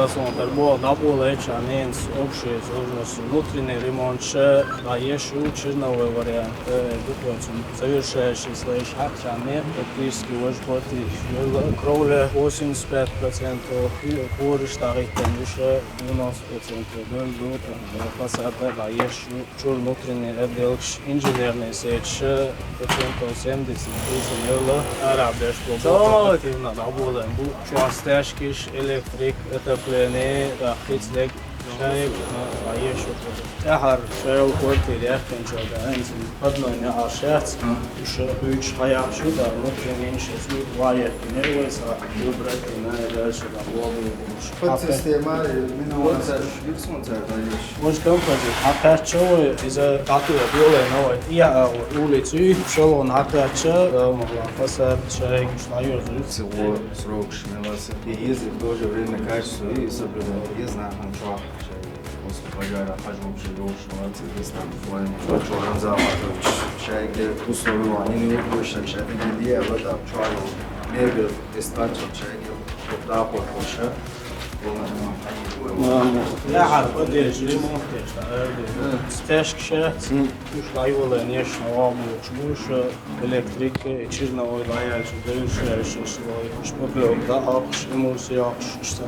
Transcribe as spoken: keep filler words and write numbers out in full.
Сон тар бо даболайча ненс общий сложность внутренний ремонт ше, а еш ю черновой вариант, э, духлоцун завершающий слэш хакча нет, практически вож платить. Кровля восемьдесят пять процентов, корыш таритен душе девяносто процентов. Дон дут, фасада, а еш ю чур внутренний отделкш, инженерный сетьш, процентов семьдесят тысяч евро арабеш. Активно работаем. Бу чуастяшкиш, электрик, отопление, да, хицлек, шайк, а еш. Яхар шел квартире, хенчо да, энзин. Одно не ашец. Уж уч хаяхшу, да, внутренний сейчас ваят, не войса, выбрать, и на дальше, да, лобы. Подсистема, минимум. Вирсунцар даеш. Может, композит. А каччо из-за татуя белая новая. Я улицу шалон акача, могла фасад шайк шлайозу. Всего срок шмеласы. И ездит в то же время качество и соблюдать. Я знаю, там что. После пожара хожу вообще дольше, молодцы, здесь там буквально. Что, Рамзан Ахматович, шайк условия, они не выпущены, шайк не делали, вот там, что, мебель, диспетчер, шайк. Куда похоже? Яхар поддержи ремонт, конечно, стяжка сейчас. Уж лайвола, конечно, вам лучше. Электрика, черновой лаяш, дальше слой. Шпаклёвка, акш, эмульсия, акш, что.